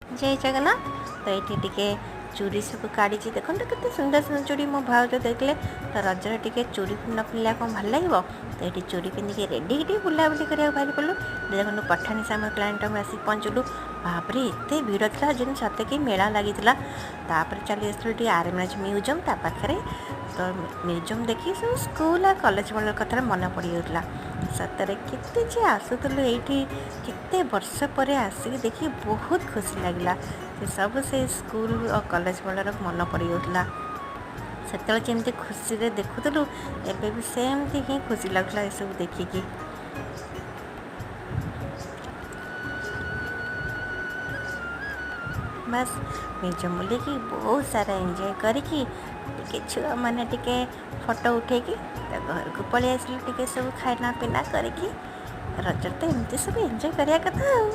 ଜୟ ଜଗନ୍ନାଥ। ତ ଏଇଠି ଟିକେ ଚୁଡ଼ି ସବୁ କାଢ଼ିଛି। ଦେଖନ୍ତୁ କେତେ ସୁନ୍ଦର ସୁନ୍ଦର ଚୁଡ଼ି ମୋ ଭାଉଜ ଦେଖିଲେ। ତ ରଜରେ ଟିକେ ଚୁଡ଼ି ନ ପିନ୍ଧିଲେ କ'ଣ ଭଲ ଲାଗିବ? ତ ଏଇଠି ଚୁଡ଼ି ପିନ୍ଧିକି ରେଡ଼ି ଟିକେ ବୁଲାବୁଲି କରିବାକୁ ବାହାରି ପଡ଼ିଲୁ। ଦେଖନ୍ତୁ, ପଠାଣି ସାମନ୍ତ କ୍ଲାଇଣ୍ଟ ଆମେ ଆସିକି ପହଞ୍ଚିଲୁ। ବାପରେ, ଏତେ ଭିଡ଼ ଥିଲା, ଯେମିତି ସତେ କି ମେଳା ଲାଗିଥିଲା। ତାପରେ ଚାଲି ଆସିଲୁ ଟିକେ ଆର୍ଏମ୍ଏଚ୍ ମ୍ୟୁଜିୟମ୍ ତା ପାଖରେ। ତ ମ୍ୟୁଜିୟମ୍ ଦେଖି ସବୁ ସ୍କୁଲ ଆଉ କଲେଜ ବେଳର କଥା ମନେ ପଡ଼ିଯାଉଥିଲା। ସତରେ କେତେ ଯେ ଆସୁଥିଲୁ ଏଇଠି, କେତେ ବର୍ଷ ପରେ ଆସିକି ଦେଖି ବହୁତ ଖୁସି ଲାଗିଲା। ସେ ସବୁ ସେଇ ସ୍କୁଲ ଆଉ କଲେଜ ବେଳର ମନେ ପଡ଼ିଯାଉଥିଲା। ସେତେବେଳେ ଯେମିତି ଖୁସିରେ ଦେଖୁଥିଲୁ, ଏବେ ବି ସେମିତି ହିଁ ଖୁସି ଲାଗୁଥିଲା ଏସବୁ ଦେଖିକି। ବାସ୍, ମ୍ୟୁଜିୟମ୍ ବୁଲିକି ବହୁତ ସାରା ଏନ୍ଜୟ କରିକି, ଟିକେ ଛୁଆମାନେ ଟିକେ ଫଟୋ ଉଠେଇକି ତା ଘରକୁ ପଳେଇ ଆସିଲୁ। ଟିକେ ସବୁ ଖାନା ପିନା କରିକି, ରଜରେ ତ ଏମିତି ସବୁ ଏନ୍ଜୟ କରିବା କଥା ଆଉ।